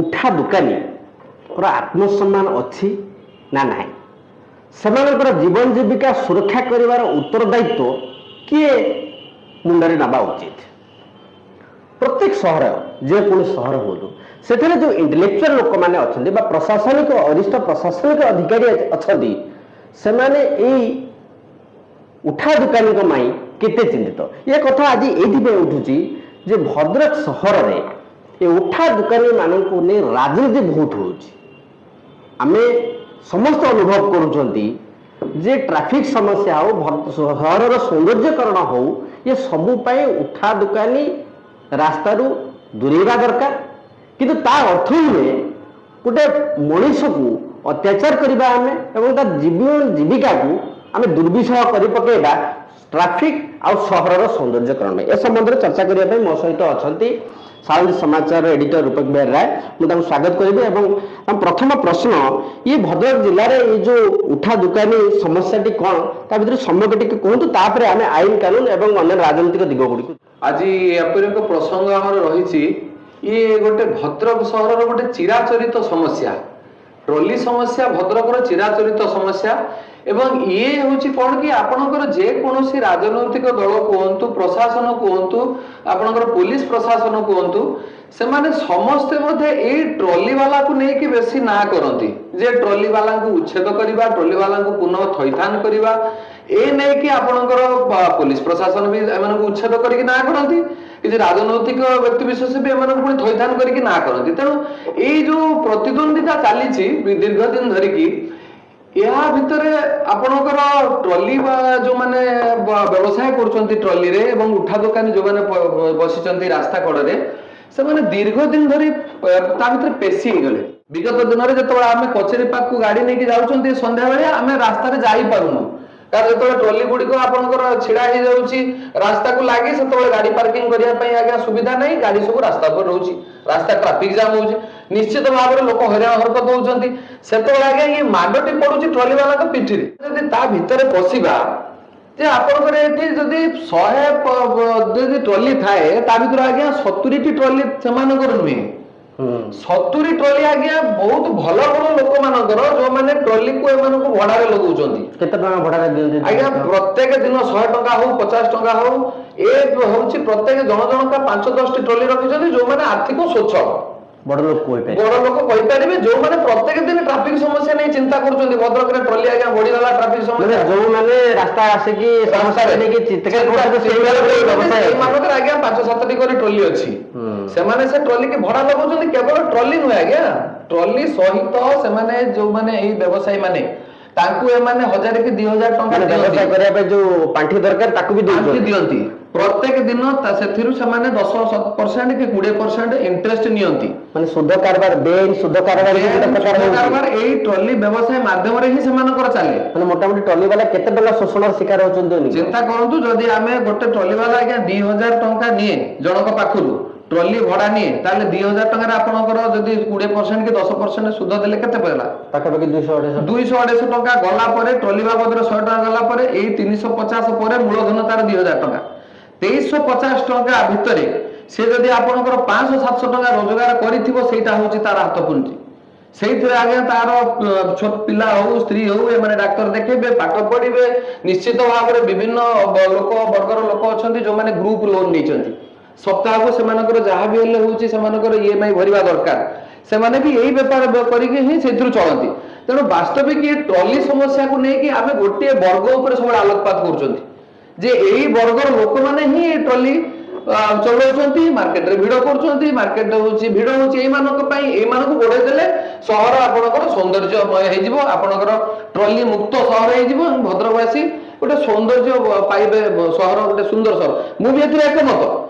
ଉଠା ଦୋକାନୀର ଆତ୍ମସମ୍ମାନ ଅଛି ନା ନାହିଁ? ସେମାନଙ୍କର ଜୀବନ ଜୀବିକା ସୁରକ୍ଷା କରିବାର ଉତ୍ତରଦାୟିତ୍ୱ କିଏ ମୁଣ୍ଡରେ ନେବା ଉଚିତ? ପ୍ରତ୍ୟେକ ସହର, ଯେକୌଣସି ସହର ହୁଅନ୍ତୁ, ସେଥିରେ ଯେଉଁ ଇଣ୍ଟେଲେକ୍ଚୁଆଲ ଲୋକମାନେ ଅଛନ୍ତି ବା ପ୍ରଶାସନିକ ବରିଷ୍ଠ ପ୍ରଶାସନିକ ଅଧିକାରୀ ଅଛନ୍ତି, ସେମାନେ ଏଇ ଉଠା ଦୋକାନୀଙ୍କ ପାଇଁ କେତେ ଚିନ୍ତିତ? ଏ କଥା ଆଜି ଏଇଥିପାଇଁ ଉଠୁଛି ଯେ ଭଦ୍ରକ ସହରରେ ଏ ଉଠା ଦୋକାନୀ ମାନଙ୍କୁ ନେଇ ରାଜନୀତି ବହୁତ ହେଉଛି। ଆମେ ସମସ୍ତେ ଅନୁଭବ କରୁଛନ୍ତି ଯେ ଟ୍ରାଫିକ ସମସ୍ୟା ହଉ, ସହରର ସୌନ୍ଦର୍ଯ୍ୟକରଣ ହଉ, ଏ ସବୁ ପାଇଁ ଉଠା ଦୋକାନୀ ରାସ୍ତାରୁ ଦୂରେଇବା ଦରକାର। କିନ୍ତୁ ତା ଅର୍ଥ ନୁହେଁ ଗୋଟେ ମଣିଷକୁ ଅତ୍ୟାଚାର କରିବା ଆମେ ଏବଂ ତା ଜୀବନ ଜୀବିକାକୁ ଆମେ ଦୁର୍ବିସହ କରି ପକେଇବା ଟ୍ରାଫିକ ଆଉ ସହରର ସୌନ୍ଦର୍ଯ୍ୟକରଣ ପାଇଁ। ଏ ସମ୍ବନ୍ଧରେ ଚର୍ଚ୍ଚା କରିବା ପାଇଁ ମୋ ସହିତ ଅଛନ୍ତି ସାଳନ୍ଦୀ ସମାଚାର ଏଡିଟର ରୂପକ ବିହାରୀ ରାୟ। ମୁଁ ତାଙ୍କୁ ସ୍ୱାଗତ କରିବି ଏବଂ ଆମ ପ୍ରଥମ ପ୍ରଶ୍ନ, ଇଏ ଭଦ୍ରକ ଜିଲ୍ଲାରେ ଏଇ ଯୋଉ ଉଠା ଦୋକାନୀ ସମସ୍ୟାଟି କଣ, ତା ଭିତରେ ସମ୍ୟକ ଟିକେ କୁହନ୍ତୁ। ତାପରେ ଆମେ ଆଇନ କାନୁନ ଏବଂ ଅନ୍ୟ ରାଜନୈତିକ ଦିଗ ଗୁଡ଼ିକୁ। ଆଜି ଏପରି ଏକ ପ୍ରସଙ୍ଗ ଆମର ରହିଛି। ଇଏ ଗୋଟେ ଭଦ୍ରକ ସହରର ଗୋଟେ ଚିରାଚରିତ ସମସ୍ୟା। ଟ୍ରଲି ସମସ୍ୟା ଭଦ୍ରକର ଚିରାଚରିତ ସମସ୍ୟା ଏବଂ ଇଏ ହେଉଛି କଣ କି ଆପଣଙ୍କର ଯେକୌଣସି ରାଜନୈତିକ ଦଳ କୁହନ୍ତୁ, ପ୍ରଶାସନ କୁହନ୍ତୁ, ଆପଣଙ୍କର ପୋଲିସ ପ୍ରଶାସନ କୁହନ୍ତୁ, ସେମାନେ ସମସ୍ତେ ମଧ୍ୟ ଏଇ ଟ୍ରଲି ବାଲାକୁ ନେଇକି ବେଶୀ ନାଁ କରନ୍ତି ଯେ ଟ୍ରଲି ବାଲାଙ୍କୁ ଉଚ୍ଛେଦ କରିବା, ଟ୍ରଲି ବାଲାଙ୍କୁ ପୁନଃ ଥଇଥାନ କରିବା। ଏ ନେଇକି ଆପଣଙ୍କର ପୋଲିସ ପ୍ରଶାସନ ବି ଏମାନଙ୍କୁ ଉଚ୍ଛେଦ କରିକି ନାଁ କରନ୍ତି, କିଛି ରାଜନୈତିକ ବ୍ୟକ୍ତି ବିଶେଷ ବି ଏମାନଙ୍କୁ ପୁଣି ଥଇଥାନ କରିକି ନାଁ କରନ୍ତି। ତେଣୁ ଏଇ ଯୋଉ ପ୍ରତିଦ୍ୱନ୍ଦିତା ଚାଲିଛି ଦୀର୍ଘ ଦିନ ଧରିକି, ଏହା ଭିତରେ ଆପଣଙ୍କର ଟ୍ରଲି ବା ଯୋଉମାନେ ବ୍ୟବସାୟ କରୁଛନ୍ତି ଟ୍ରଲିରେ ଏବଂ ଉଠା ଦୋକାନୀ ଯୋଉମାନେ ବସିଛନ୍ତି ରାସ୍ତା କଡ଼ରେ, ସେମାନେ ଦୀର୍ଘ ଦିନ ଧରି ତା ଭିତରେ ପେଶି ହେଇଗଲେ। ବିଗତ ଦିନରେ ଯେତେବେଳେ ଆମେ କଚେରୀ ପାଖକୁ ଗାଡି ନେଇକି ଯାଉଛନ୍ତି ସନ୍ଧ୍ୟାବେଳେ, ଆମେ ରାସ୍ତାରେ ଯାଇପାରୁନୁ। କାରଣ ଯେତେବେଳେ ଟ୍ରଲି ଗୁଡିକ ଆପଣଙ୍କର ଛିଡା ହେଇଯାଉଛି ରାସ୍ତାକୁ ଲାଗି, ସେତେବେଳେ ଗାଡି ପାର୍କିଂ କରିବା ପାଇଁ ଆଜ୍ଞା ସୁବିଧା ନାହିଁ। ଗାଡି ସବୁ ରାସ୍ତା ଉପରେ ରହୁଛି, ରାସ୍ତା ଟ୍ରାଫିକ ଜାମ ହଉଛି, ନିଶ୍ଚିତ ଭାବରେ ଲୋକ ହଇରାଣ ହରକତ ହଉଛନ୍ତି। ସେତେବେଳେ ଆଜ୍ଞା ଇଏ ମାଡଟି ପଡୁଛି ଟ୍ରଲି ବାଲାଙ୍କ ପିଠିରେ। ଯଦି ତା ଭିତରେ ପଶିବା ଯେ ଆପଣଙ୍କର ଏଠି ଯଦି 100 ଯଦି ଟ୍ରଲି ଥାଏ, ତା ଭିତରୁ ଆଜ୍ଞା 70ଟି ଟ୍ରଲି ସେମାନଙ୍କର ନୁହେଁ। 70 ଟ୍ରଲି ଆଜ୍ଞା ବହୁତ ଭଲ ଭଲ ଲୋକମାନଙ୍କର, ଯୋଉମାନେ ଟ୍ରଲିକୁ ଏମାନଙ୍କୁ ଭଡାରେ ଲଗାଉଛନ୍ତି। କେତେ ଟଙ୍କା ଭଡାରେ ଦିଅନ୍ତି? ଆଜ୍ଞା ପ୍ରତ୍ୟେକ ଦିନ 100 ଟଙ୍କା ହଉ, 50 ଟଙ୍କା ହଉ, ଏ ହଉଛି ପ୍ରତ୍ୟେକ ଜଣ ଜଣକା 5-10ଟି ଟ୍ରଲି ରଖିଛନ୍ତି, ଯୋଉମାନେ ଆର୍ଥିକ ସ୍ୱଚ୍ଛଳ। ବଡ ଲୋକ କହିପାରିବେ। ବଡ ଲୋକ କହିପାରିବେ, ଯୋଉମାନେ ପ୍ରତ୍ୟେକ ଦିନ ଟ୍ରାଫିକ ସମସ୍ୟା ନେଇ ଚିନ୍ତା କରୁଛନ୍ତି। ଭଦ୍ରକରେ ଟ୍ରଲି ଆଜ୍ଞା ବଢିଗଲା, ଟ୍ରାଫିକ ମାନେ ସମସ୍ୟା। ଯୋଉମାନେ ରାସ୍ତା ଆସିକି ସମସ୍ୟା ନେଇକି ଚିତ୍କାର କରୁଛନ୍ତି, ସେଇମାନଙ୍କର ଏଇ ବ୍ୟବସାୟ ଅଛି। ସେଇମାନଙ୍କର ଆଜ୍ଞା 5-7ଟି କରି ଟ୍ରଲି ଅଛି। ସେମାନେ ସେ ଟ୍ରଲିକି ଭଡା ଲଗାଉଛନ୍ତି। କେବଳ ଟ୍ରଲି ନୁହେଁ ଆଜ୍ଞା, ଟ୍ରଲି ସହିତ ସେମାନେ ଯୋଉମାନେ ଏଇ ବ୍ୟବସାୟୀ ମାନେ, ତାଙ୍କୁ ଏମାନେ 1000 କି 2000 ଟଙ୍କା ମାନେ ଦିଅନ୍ତି। ବ୍ୟବସାୟ କରିବା ପାଇଁ ଯୋଉ ପାଣ୍ଠି ଦରକାର, ତାକୁ ବି ପାଣ୍ଠି ଦଉଛନ୍ତି। ଦିଅନ୍ତି। ପ୍ରତ୍ୟେକ ଦିନ ସେଥିରୁ ସେମାନେ 10% କି 20% ଇଣ୍ଟରେଷ୍ଟ ନିଅନ୍ତି। ମାନେ ସୁଧ କାରବାର, ବେଆଇନ ସୁଧ କାରବାର ବି ଗୋଟେ ପ୍ରକାର ସୁଧ ହଉଛି। କାରବାର ଏଇ ଟ୍ରଲି ବ୍ୟବସାୟ ମାଧ୍ୟମରେ ହିଁ ସେମାନଙ୍କର ଚାଲେ। ମାନେ ମୋଟାମୋଟି ଟ୍ରଲି ବାଲା କେତେ ଟଙ୍କା ଶୋଷଣର ଶିକାର ହଉଛନ୍ତି ଦୈନିକ? ଚିନ୍ତା କରନ୍ତୁ, ଯଦି ଆମେ ଗୋଟେ ଟ୍ରଲି ବାଲା ଆଜ୍ଞା 2000 ଟଙ୍କା ନିଏ ଜଣଙ୍କ ପାଖରୁ, ଟ୍ରଲି ଭଡା ନିଏ, ତାହେଲେ 2000 ଟଙ୍କାରେ ଆପଣଙ୍କର ଯଦି 20% କି 10% ସୁଧ ଦେଲେ କେତେ ପଇଲା? ପାଖାପାଖି 200 250। 200 250 ଟଙ୍କା ଗଲା ପରେ, ଟ୍ରଲି ବାବଦରେ 100 ଟଙ୍କା ଗଲା ପରେ, ଏଇ 350 ପରେ ମୂଳଧନ ତାର 2000 ଟଙ୍କା, 2350 ଟଙ୍କା ଭିତରେ ସେ ଯଦି ଆପଣଙ୍କର 500-700 ଟଙ୍କା ରୋଜଗାର କରିଥିବ, ସେଇଟା ହଉଛି ତାର ହାତ ପୁଞ୍ଜି। ସେଇଥିରେ ଆଜ୍ଞା ତାର ଛୋଟ ପିଲା ହଉ, ସ୍ତ୍ରୀ ହଉ, ଏମାନେ ଡାକ୍ତର ଦେଖେଇବେ, ପାଠ ପଢିବେ। ନିଶ୍ଚିତ ଭାବରେ ବିଭିନ୍ନ ଲୋକ ବର୍ଗର ଲୋକ ଅଛନ୍ତି ଯୋଉମାନେ ଗ୍ରୁପ ଲୋନ ନେଇଛନ୍ତି। ସପ୍ତାହକୁ ସେମାନଙ୍କର ଯାହା ବି ହେଲେ ହଉଛି ସେମାନଙ୍କର ଇଏମଆଇ ଭରିବା ଦରକାର। ସେମାନେ ବି ଏଇ ବେପାର କରିକି ହିଁ ସେଇଥିରୁ ଚଳନ୍ତି। ତେଣୁ ବାସ୍ତବିକ ଏ ଟ୍ରଲି ସମସ୍ୟାକୁ ନେଇକି ଆମେ ଗୋଟିଏ ବର୍ଗ ଉପରେ ସବୁବେଳେ ଆଲୋକପାତ କରୁଛନ୍ତି ଯେ ଏଇ ବର୍ଗର ଲୋକମାନେ ହିଁ ଏଇ ଟ୍ରଲି ଚଲାଉଛନ୍ତି, ମାର୍କେଟରେ ଭିଡ କରୁଛନ୍ତି, ମାର୍କେଟ ହଉଛି ଭିଡ ହଉଛି ଏଇମାନଙ୍କ ପାଇଁ, ଏଇମାନଙ୍କୁ ଗୋଡେଇ ଦେଲେ ସହର ଆପଣଙ୍କର ସୌନ୍ଦର୍ଯ୍ୟମୟ ହେଇଯିବ, ଆପଣଙ୍କର ଟ୍ରଲି ମୁକ୍ତ ସହର ହେଇଯିବ ଏବଂ ଭଦ୍ରକବାସୀ ଗୋଟେ ସୌନ୍ଦର୍ଯ୍ୟ ପାଇବେ, ସହର ଗୋଟେ ସୁନ୍ଦର ସହର। ମୁଁ ବି ଏଥିରେ ଏକମତ।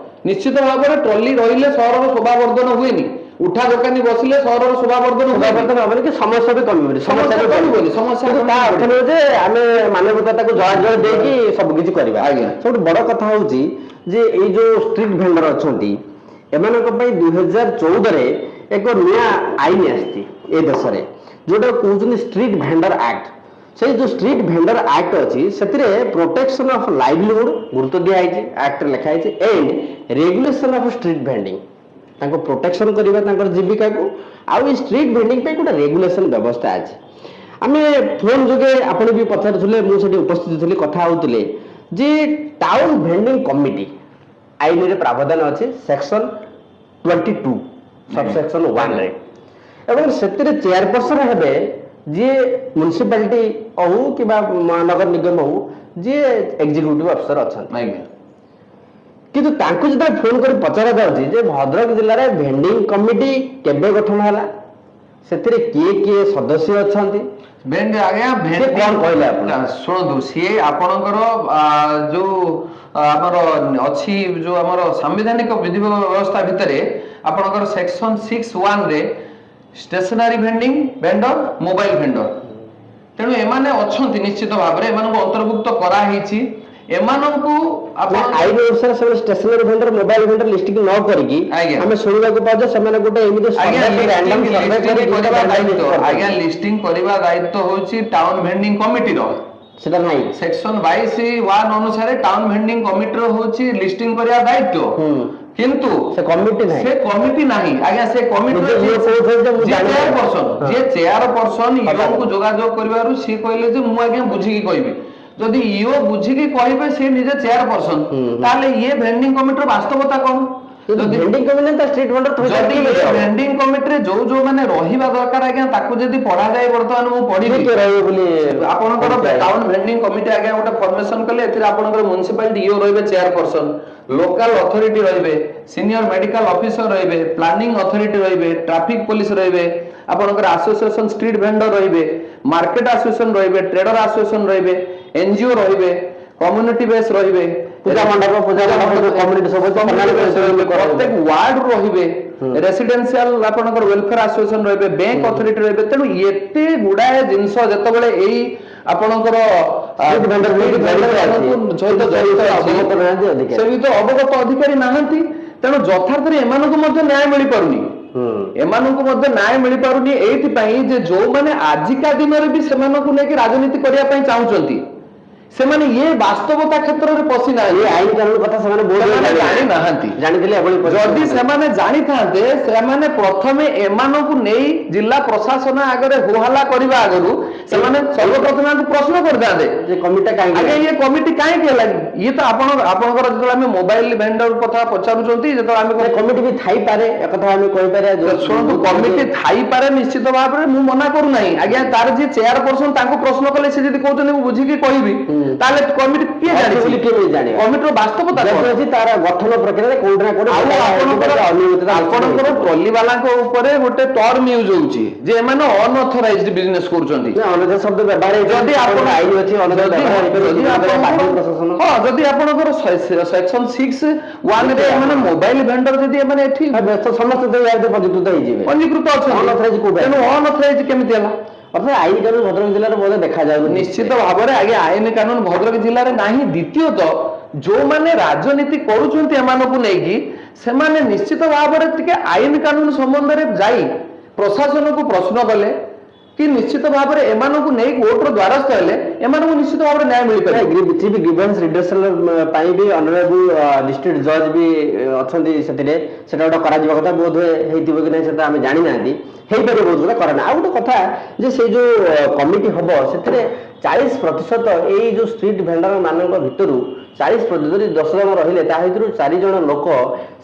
ନିଶ୍ଚିତ ଭାବରେ ଟ୍ରଲି ରହିଲେ ସହରର ଶୋଭାବର୍ଦ୍ଧନ ହୁଏନି, ଉଠା ଦୋକାନୀ ବସିଲେ ସହରର ଶୋଭାବର୍ଦ୍ଧନ ହୁଏନି। ଶୋଭାବର୍ଦ୍ଧନ ହବନି କି ସମସ୍ୟା ବି କମିବନି, ସମସ୍ୟା ବି ସମସ୍ୟା କମିବନି, ସମସ୍ୟା କିନ୍ତୁ ତା ଅର୍ଥ ନୁହେଁ ଯେ ଆମେ ମାନବିକତାକୁ ଜଳାଞ୍ଜଳି ଦେଇକି ସବୁ କିଛି କରିବା। ସବୁଠୁ ବଡ କଥା ହଉଛି ଯେ ଏଇ ଯୋଉ ଷ୍ଟ୍ରିଟ୍ ଭେଣ୍ଡର ଅଛନ୍ତି, ଏମାନଙ୍କ ପାଇଁ 2014ରେ ଏକ ନୂଆ ଆଇନ ଆସିଛି ଏ ଦେଶରେ, ଯୋଉଟା କହୁଛନ୍ତି ଷ୍ଟ୍ରିଟ୍ ଭେଣ୍ଡର ଆକ୍ଟ। ସେଇ ଯୋଉ ଷ୍ଟ୍ରିଟ୍ ଭେଣ୍ଡର ଆକ୍ଟ ଅଛି, ସେଥିରେ ପ୍ରୋଟେକ୍ସନ ଅଫ ଲାଇଭଲିହୁଡ ଗୁରୁତ୍ୱ ଦିଆହେଇଛି। ଆକ୍ଟରେ ଲେଖା ହେଇଛି and regulation of street vending, ତାଙ୍କୁ ପ୍ରୋଟେକ୍ସନ କରିବା ତାଙ୍କର ଜୀବିକାକୁ ଆଉ ଏଇ ଷ୍ଟ୍ରିଟ୍ ଭେଣ୍ଡିଂ ପାଇଁ ଗୋଟେ ରେଗୁଲେସନ ବ୍ୟବସ୍ଥା ଅଛି। ଆମେ ଫୋନ ଯୋଗେ ଆପଣ ବି ପଚାରୁଥିଲେ, ମୁଁ ସେଠି ଉପସ୍ଥିତ ଥିଲି, କଥା ହଉଥିଲେ ଯେ ଟାଉନ ଭେଣ୍ଡିଂ କମିଟି ଆଇନରେ ପ୍ରାବଧାନ ଅଛି ସେକ୍ସନ 22 ସବସେକ୍ସନ 1ରେ, ଏବଂ ସେଥିରେ ଚେୟାରପର୍ସନ ହେବେ ଯିଏ ମ୍ୟୁନିସିପାଲିଟି ହଉ କିମ୍ବା ମହାନଗର ନିଗମ ହଉ, ଯିଏ ଏକ୍ଜିକ୍ୟୁଟିଭ ଅଫିସର ଅଛନ୍ତି। କିନ୍ତୁ ତାଙ୍କୁ ଯେତେବେଳେ ଫୋନ କରି ପଚରା ଯାଉଛି ଯେ ଭଦ୍ରକ ଜିଲ୍ଲାରେ ଭେଣ୍ଡିଂ କମିଟି କେବେ ଗଠନ ହେଲା, ସେଥିରେ କିଏ କିଏ ସଦସ୍ୟ ଅଛନ୍ତି, ଭେଣ୍ଡ ଆଜ୍ଞା, ସେ କଣ କହିଲେ ଆପଣ? ଶୁଣନ୍ତୁ, ସିଏ ଆପଣଙ୍କର ଯୋଉ ଆମର ଅଛି, ଯୋଉ ଆମର ସାମ୍ବିଧାନିକ ବିଧି ବ୍ୟବସ୍ଥା ଭିତରେ ଆପଣଙ୍କର ସେକ୍ସନ 6(1) ରେ stationary vending vendor, mobile vendor, ତେଣୁ ଏମାନେ ଅଛନ୍ତି, ନିଶ୍ଚିତ ଭାବରେ ଏମାନଙ୍କୁ ଅନ୍ତର୍ଭୁକ୍ତ କରାହେଇଛି ଏମାନଙ୍କୁ। ଆପଣ ଆଇନ ଅନୁସାରେ ସେମାନେ stationary vendor, mobile vendor listing ନ କରିକି ଆମେ ଶୁଣିବାକୁ ପାଉଛେ ସେମାନେ ଗୋଟେ ଏମିତି ଆଜ୍ଞା ରାଣ୍ଡମ ସର୍ଭେ ଲିଷ୍ଟିଂ କରି କରିବା ଦାୟିତ୍ୱ, ଆଜ୍ଞା, ଲିଷ୍ଟିଂ କରିବା ଦାୟିତ୍ୱ ହଉଛି ଟାଉନ ଭେଣ୍ଡିଂ କମିଟିର। ସେଟା ନାହିଁ। ସେକ୍ସନ 22(1) ଅନୁସାରେ ଟାଉନ ଭେଣ୍ଡିଂ କମିଟିର ହଉଛି ଲିଷ୍ଟିଂ କରିବା ଦାୟିତ୍ୱ। କିନ୍ତୁ ସେ କମିଟି ନାହିଁ। ସେ କମିଟି ନାହିଁ ଆଜ୍ଞା। ସେ କମିଟି ନିଜେ ଯିଏ କହୁଛନ୍ତି ଯେ ମୁଁ ଜାଣିନି। ଚେୟାର ପର୍ସନ, ଯିଏ ଚେୟାର ପର୍ସନ, ଇଓଙ୍କୁ ଯୋଗାଯୋଗ କରିବାରୁ ସିଏ କହିଲେ ଯେ ମୁଁ ଆଜ୍ଞା ବୁଝିକି କହିବି। ଯଦି ଇଓ ବୁଝିକି କହିବେ, ସିଏ ନିଜେ ଚେୟାର ପର୍ସନ, ହୁଁ, ହୁଁ। ତାହେଲେ ଇଏ ଭେଣ୍ଡିଂ କମିଟିର ବାସ୍ତବତା କଣ? ଯଦି ଭେଣ୍ଡିଂ କମିଟି ତ ଷ୍ଟ୍ରିଟ୍ ଭେଣ୍ଡର ଯଦି ଭେଣ୍ଡିଂ କମିଟିରେ ଯୋଉ ଯୋଉମାନେ ରହିବା ଦରକାର ଆଜ୍ଞା, ତାକୁ ଯଦି ପଢାଯାଏ, ବର୍ତ୍ତମାନ ମୁଁ ପଢିବି। କିଏ ରହିବେ ବୋଲି ଆପଣଙ୍କର ଟାଉନ ଭେଣ୍ଡିଂ କମିଟି ଆଜ୍ଞା ଗୋଟେ ଫର୍ମେସନ କଲେ, ଏଥିରେ ଆପଣଙ୍କର ମ୍ୟୁନିସିପାଲିଟି ଇଓ ରହିବେ ଚେୟାର ପର୍ସନ, ଲୋକାଲ ଅଥରିଟି ରହିବେ, ସିନିୟର ମେଡିକାଲ ଅଫିସର ରହିବେ, ପ୍ଲାନିଂ ଅଥରିଟି ରହିବେ, ଟ୍ରାଫିକ ପୋଲିସ ରହିବେ, ଆପଣଙ୍କର ଆସୋସିଏସନ ଷ୍ଟ୍ରିଟ୍ ଭେଣ୍ଡର ରହିବେ, ମାର୍କେଟ ଆସୋସିଏସନ ରହିବେ, ଟ୍ରେଡର ଆସୋସିଏସନ ରହିବେ, ଏନଜିଓ ରହିବେ, କମ୍ୟୁନିଟି ବେସ୍ ରହିବେ, ପୂଜା ମଣ୍ଡପ ଯୋଉ community ସବୁ ଅଛି, community ସେମାନେ base ରହିବେ, ରହିବେ। ପ୍ରତ୍ୟେକ ୱାର୍ଡ ରହିବେ, ରେସିଡେନ୍ସିଆଲ ଆପଣଙ୍କର ୱେଲଫେୟାର ଆସୋସିଏସନ ରହିବେ, ବ୍ୟାଙ୍କ ଅଥରିଟି ରହିବେ। ତେଣୁ ଏତେ ଗୁଡାଏ ଜିନିଷ ଯେତେବେଳେ ଏଇ ଆପଣଙ୍କର Street vendor street ନେଇକି vendor ଜଡ଼ିତ ଅଛି। ମାନଙ୍କୁ ସହିତ ଜଡ଼ିତ ଅଛି, ଅବଗତ ନାହାନ୍ତି ଅଧିକାରୀ। ସେ ଭିତରେ ଅବଗତ ଅଧିକାରୀ ନାହାନ୍ତି। ତେଣୁ ଯଥାର୍ଥରେ ଏମାନଙ୍କୁ ମଧ୍ୟ ନ୍ୟାୟ ମିଳିପାରୁନି। ଏମାନଙ୍କୁ ମଧ୍ୟ ନ୍ୟାୟ ମିଳିପାରୁନି ଏଇଥିପାଇଁ ଯେ ଯୋଉମାନେ ଆଜିକା ଦିନରେ ବି ସେମାନଙ୍କୁ ନେଇକି ରାଜନୀତି କରିବା ପାଇଁ ଚାହୁଁଛନ୍ତି, ସେମାନେ ଇଏ ବାସ୍ତବତା କ୍ଷେତ୍ରରେ ପଶି ଏ ନାହାନ୍ତି। ଆଇନ କାନୁନ କଥା ସେମାନେ ବହୁତ ସେମାନେ ଜାଣି ନାହାନ୍ତି। ଜାଣିଥିଲେ ଏଭଳି ପରିସ୍ଥିତି ଯଦି ସେମାନେ ଜାଣିଥାନ୍ତେ, ସେମାନେ ପ୍ରଥମେ ଏମାନଙ୍କୁ ନେଇ ଜିଲ୍ଲା ପ୍ରଶାସନ ଆଗରେ ହୋହାଲା କରିବା ଆଗରୁ ସେମାନେ ସର୍ବପ୍ରଥମେ ଆଙ୍କୁ ପ୍ରଶ୍ନ କରିଥାନ୍ତେ ଯେ କମିଟିଟା କାହିଁକି ଆଜ୍ଞା, ଇଏ କମିଟି କାହିଁକି ହେଲା? ଇଏ ତ ଆପଣଙ୍କର ଯେତେବେଳେ ଆମେ ମୋବାଇଲ ଭେଣ୍ଡର କଥା ପଚାରୁଛନ୍ତି, ଯେତେବେଳେ ଆମେ କମିଟି ବି ଥାଇପାରେ, ଏକଥା ଆମେ କହିପାରିବା ଶୁଣନ୍ତୁ, କମିଟି ଥାଇପାରେ ନିଶ୍ଚିତ ଭାବରେ, ମୁଁ ମନା କରୁନାହିଁ ଆଜ୍ଞା। ତାର ଯିଏ ଚେୟାର ପର୍ସନ, ତାଙ୍କୁ ପ୍ରଶ୍ନ କଲେ ସେ ଯଦି କହୁଛନ୍ତି ମୁଁ ବୁଝିକି କହିବି, ତାହେଲେ କମିଟି କିଏ ଅଛି ଜାଣିଛି ବୋଲି କେମିତି ଜାଣିବା? କମିଟିର ବାସ୍ତବତା ଯଦି କଣ? ଅଛି, ତାର ଗଠନ ପ୍ରକ୍ରିୟାରେ କୋଉଠି ନା କୋଉଠି ଆଉ ଆପଣଙ୍କର ଅନିୟମିତତା ଆପଣଙ୍କର ଟ୍ରଲି ବାଲାଙ୍କ ଉପରେ ଗୋଟେ ଟର୍ମ ୟୁଜ ହଉଛି ଯେ ଏମାନେ ଅନଅଥରାଇଜଡ ବିଜନେସ କରୁଛନ୍ତି। ଅନଧିକାର ଶବ୍ଦ ବ୍ୟବହାର ହେଇଛି। ଯଦି ଆପଣ ଆଇନ ଅଛି, ଅନଧିକାର ବ୍ୟବହାର ହେଇପାରିବ, ଯଦି ବାଧ୍ୟ ପ୍ରଶାସନ। ହଁ, ଯଦି ଆପଣଙ୍କର ସେକ୍ସନ 6(1) ରେ ଏମାନେ ମୋବାଇଲ ଭେଣ୍ଡର, ଯଦି ଏମାନେ ଏଠି ବ୍ୟସ୍ତ ସମସ୍ତେ ତ ୟା ଭିତରେ ପଞ୍ଜୀକୃତ ହେଇଯିବେ। ପଞ୍ଜୀକୃତ ଅଛନ୍ତି। Unauthorized କୋଉଠି? ତେଣୁ ଅନଅଥରାଇଜ କେମିତି ହେଲା? ଅର୍ଥାତ୍ ଆଇନ କାନୁନ ଭଦ୍ରକ ଜିଲ୍ଲାରେ ବୋଧେ ଦେଖାଯାଉନି। ନିଶ୍ଚିତ ଭାବରେ ଆଜ୍ଞା, ଆଇନ କାନୁନ ଭଦ୍ରକ ଜିଲ୍ଲାରେ ନାହିଁ। ଦ୍ୱିତୀୟତଃ, ଯୋଉମାନେ ରାଜନୀତି କରୁଛନ୍ତି ଏମାନଙ୍କୁ ନେଇକି, ସେମାନେ ନିଶ୍ଚିତ ଭାବରେ ଟିକେ ଆଇନ କାନୁନ ସମ୍ବନ୍ଧରେ ଯାଇ ପ୍ରଶାସନକୁ ପ୍ରଶ୍ନ କଲେ କି ନିଶ୍ଚିତ ଭାବରେ ଏମାନଙ୍କୁ ନେଇ କୋର୍ଟର ଦ୍ୱାରସ୍ଥ ହେଲେ ଏମାନଙ୍କୁ ନିଶ୍ଚିତ ଭାବରେ ନ୍ୟାୟ ମିଳିପାରିବ। ଚିଫ୍ ଗ୍ରିଭାନ୍ସ ରିଡ୍ରେସଲ ପାଇଁ ବି ଅନରେବୁଲ ଡିଷ୍ଟ୍ରିକ୍ଟ ଜଜ୍ ବି ଅଛନ୍ତି ସେଥିରେ। ସେଟା ଗୋଟେ କରାଯିବା କଥା, ବୋଧ ହୁଏ ହେଇଥିବ କି ନାହିଁ ସେଟା ଆମେ ଜାଣିନାହାନ୍ତି, ହେଇପାରିବ ବହୁତ କଥା କରେନା। ଆଉ ଗୋଟେ କଥା ଯେ ସେଇ ଯୋଉ କମିଟି ହବ, ସେଥିରେ 40% ଏଇ ଯୋଉ ଷ୍ଟ୍ରିଟ୍ ଭେଣ୍ଡର ମାନଙ୍କ ଭିତରୁ 40%, ଯଦି 10 ଜଣ ରହିଲେ ତା ଭିତରୁ ଚାରି ଜଣ ଲୋକ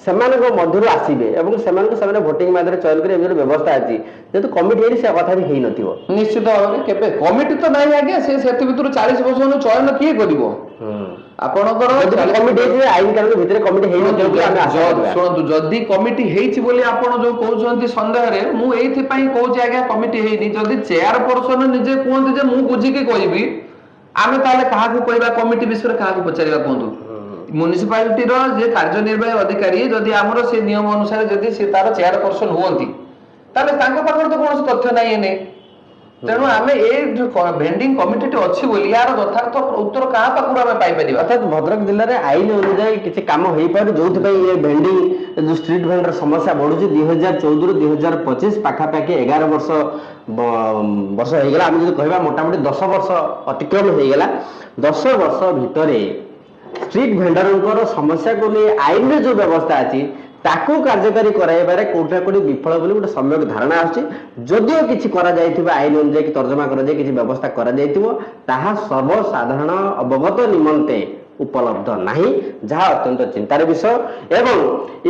ସେମାନଙ୍କ ମଧ୍ୟରୁ ଆସିବେ ଏବଂ ସେମାନଙ୍କୁ ସେମାନେ ଭୋଟିଂ ମାଧ୍ୟମରେ ଚୟନ କରି ଏମିତି ଗୋଟେ ବ୍ୟବସ୍ଥା ଅଛି। ଯେହେତୁ କମିଟି ହେଇନି, ସେ କଥା ବି ହେଇନଥିବ। ନିଶ୍ଚିତ ଭାବରେ କେବେ କମିଟି ତ ନାହିଁ ଆଜ୍ଞା। ସେ ସେଥି ଭିତରୁ 40% ଚୟନ କିଏ କରିବ ଆପଣଙ୍କର? ଯଦି କମିଟି ହେଇଥିବେ, ଆଇନ କାନୁନ ଭିତରେ କମିଟି ହେଇନଥିବ ବୋଲି ଆମେ ଆଶା କରିବା। ଶୁଣନ୍ତୁ, ଯଦି କମିଟି ହେଇଛି ବୋଲି ଆପଣ ଯୋଉ କହୁଛନ୍ତି ସନ୍ଦେହରେ, ମୁଁ ଏଇଥିପାଇଁ କହୁଛି ଆଜ୍ଞା କମିଟି ହେଇନି। ଯଦି ଚେୟାର ପର୍ସନ ନିଜେ କୁହନ୍ତି ଯେ ମୁଁ ବୁଝିକି କହିବି, ଆମେ ତାହେଲେ କାହାକୁ କହିବା? କମିଟି ବିଷୟରେ କାହାକୁ ପଚାରିବା କୁହନ୍ତୁ? ମ୍ୟୁନିସିପାଲିଟିର ଯେ କାର୍ଯ୍ୟନିର୍ବାହୀ ଅଧିକାରୀ, ଯଦି ଆମର ସେ ନିୟମ ଅନୁସାରେ ଯଦି ସେ ତାର ଚେୟାର ପର୍ସନ ହୁଅନ୍ତି, ତାହେଲେ ତାଙ୍କ ପାଖରେ ତ କୌଣସି ତଥ୍ୟ ନାହିଁ ଏନେ। ତେଣୁ ଆମେ ଏଇ ଯୋଉ ଭେଣ୍ଡିଂ କମିଟିଟି ଅଛି ବୋଲି ୟାର ଯଥାର୍ଥ ଉତ୍ତର କାହା ପାଖରୁ ଆମେ ପାଇପାରିବା? ଅର୍ଥାତ୍ ଭଦ୍ରକ ଜିଲ୍ଲାରେ ଆଇନ ଅନୁଯାୟୀ କିଛି କାମ ହେଇପାରୁନି, ଯୋଉଥିପାଇଁ ଏ ଭେଣ୍ଡିଂ ଯୋଉ ଷ୍ଟ୍ରିଟ୍ ଭେଣ୍ଡର ସମସ୍ୟା ବଢୁଛି। 2014ରୁ 2025, ପାଖାପାଖି 11 ବର୍ଷ ବର୍ଷ ହେଇଗଲା। ଆମେ ଯଦି କହିବା ମୋଟାମୋଟି 10 ବର୍ଷ ଅତିକ୍ରମ ହେଇଗଲା। 10 ବର୍ଷ ଭିତରେ ଷ୍ଟ୍ରିଟ୍ ଭେଣ୍ଡରଙ୍କର ସମସ୍ୟାକୁ ନେଇ ଆଇନରେ ଯୋଉ ବ୍ୟବସ୍ଥା ଅଛି, ତାକୁ କାର୍ଯ୍ୟକାରୀ କରାଇବାରେ କୋଉଠି ନା କୋଉଠି ବିଫଳ ବୋଲି ଗୋଟେ ସମ୍ୟକ ଧାରଣା ଆସୁଛି। ଯଦିଓ କିଛି କରାଯାଇଥିବ, ଆଇନ ଅନୁଯାୟୀ କି ତର୍ଜମା କରାଯାଇ କିଛି ବ୍ୟବସ୍ଥା କରାଯାଇଥିବ, ତାହା ସର୍ବସାଧାରଣ ଅବଗତ ନିମନ୍ତେ ଉପଲବ୍ଧ ନାହିଁ, ଯାହା ଅତ୍ୟନ୍ତ ଚିନ୍ତାର ବିଷୟ। ଏବଂ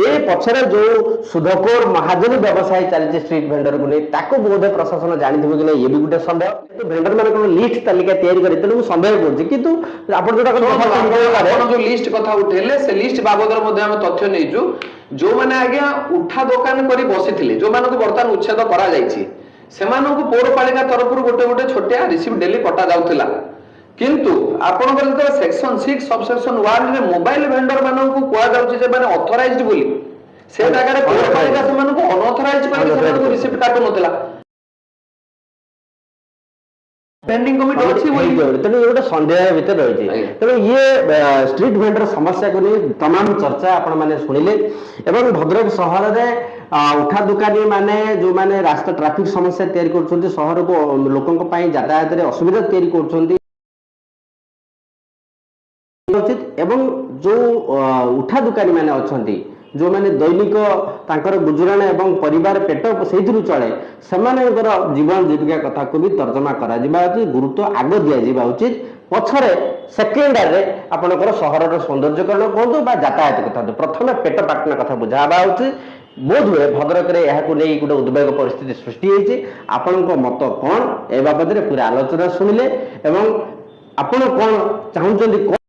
ଏ ପଛରେ ଯୋଉ ସୁଧକୋର ମହାଜନୀ ବ୍ୟବସାୟ ଚାଲିଛି ଷ୍ଟ୍ରିଟ୍ ଭେଣ୍ଡରକୁ ନେଇ, ତାକୁ ବୋଧେ ପ୍ରଶାସନ ଜାଣିଥିବ କି ନାହିଁ, ଇଏ ବି ଗୋଟେ ସନ୍ଦେହ। ଭେଣ୍ଡର ମାନଙ୍କର ଲିଷ୍ଟ ତାଲିକା ତିଆରି କରି, ତେଣୁ ମୁଁ ସନ୍ଦେହ କରୁଛି। କିନ୍ତୁ ଆପଣ ଯୋଉଟା କହିଲେ ଆପଣ ଯୋଉ ଲିଷ୍ଟ କଥା ଉଠେଇଲେ, ସେ ଲିଷ୍ଟ ବାବଦରେ ମଧ୍ୟ ଆମେ ତଥ୍ୟ ନେଇଛୁ। ଯୋଉମାନେ ଆଜ୍ଞା ଉଠା ଦୋକାନ କରି ବସିଥିଲେ, ଯୋଉମାନଙ୍କୁ ବର୍ତ୍ତମାନ ଉଚ୍ଛେଦ କରାଯାଇଛି, ସେମାନଙ୍କୁ ପୌରପାଳିକା ତରଫରୁ ଗୋଟେ ଗୋଟେ ଛୋଟିଆ ରିସିପ୍ଟ ଡେଲି କଟା ଯାଉଥିଲା। କିନ୍ତୁ ଆପଣଙ୍କର ଯେତେବେଳେ ସେକ୍ସନ 6 ସବସେକ୍ସନ 1 ରେ ମୋବାଇଲ ଭେଣ୍ଡର ମାନଙ୍କୁ କୁହାଯାଉଛି ଯେ ମାନେ ଅଥରାଇଜଡ ବୋଲି, ସେ ଜାଗାରେ ପୌରପାଳିକା ସେମାନଙ୍କୁ ଅନଅଥରାଇଜ କରିକି ସେମାନଙ୍କୁ ରିସିପ୍ଟ କାଟୁନଥିଲା। ଭେଣ୍ଡିଂ କମିଟି ଅଛି ବୋଲି ତେଣୁ ଇଏ ଗୋଟେ ସନ୍ଦେହ ଭିତରେ ରହିଛି। ତେଣୁ ଇଏ ଷ୍ଟ୍ରିଟ୍ ଭେଣ୍ଡର ସମସ୍ୟାକୁ ନେଇ ତମାମ ଚର୍ଚ୍ଚା ଆପଣମାନେ ଶୁଣିଲେ। ଏବଂ ଭଦ୍ରକ ସହରରେ ଉଠା ଦୋକାନୀ ମାନେ ଯୋଉମାନେ ରାସ୍ତା ଟ୍ରାଫିକ ସମସ୍ୟା ତିଆରି କରୁଛନ୍ତି, ସହରକୁ ଲୋକଙ୍କ ପାଇଁ ଯାତାୟାତରେ ଅସୁବିଧା ତିଆରି କରୁଛନ୍ତି ଉଚିତ। ଏବଂ ଯୋଉ ଉଠା ଦୋକାନୀ ମାନେ ଅଛନ୍ତି, ଯୋଉମାନେ ଦୈନିକ ତାଙ୍କର ଗୁଜୁରାଣ ଏବଂ ପରିବାର ପେଟ ସେଇଥିରୁ ଚଳେ, ସେମାନଙ୍କର ଜୀବନ ଜୀବିକା କଥାକୁ ବି ତର୍ଜମା କରାଯିବା ଉଚିତ, ଗୁରୁତ୍ୱ ଆଗ ଦିଆଯିବା ଉଚିତ। ପଛରେ ସେକେଣ୍ଡାରେ ଆପଣଙ୍କର ସହରର ସୌନ୍ଦର୍ଯ୍ୟକରଣ କୁହନ୍ତୁ ବା ଯାତାୟାତ କଥା, ପ୍ରଥମେ ପେଟ ପାଟଣା କଥା ବୁଝା ହେବା ଉଚିତ। ବୋଧ ହୁଏ ଭଦ୍ରକରେ ଏହାକୁ ନେଇ ଗୋଟେ ଉଦ୍ବେଗ ପରିସ୍ଥିତି ସୃଷ୍ଟି ହେଇଛି। ଆପଣଙ୍କ ମତ କ'ଣ ଏ ବାବଦରେ ପୁରା ଆଲୋଚନା ଶୁଣିଲେ ଏବଂ ଆପଣ କ'ଣ ଚାହୁଁଛନ୍ତି?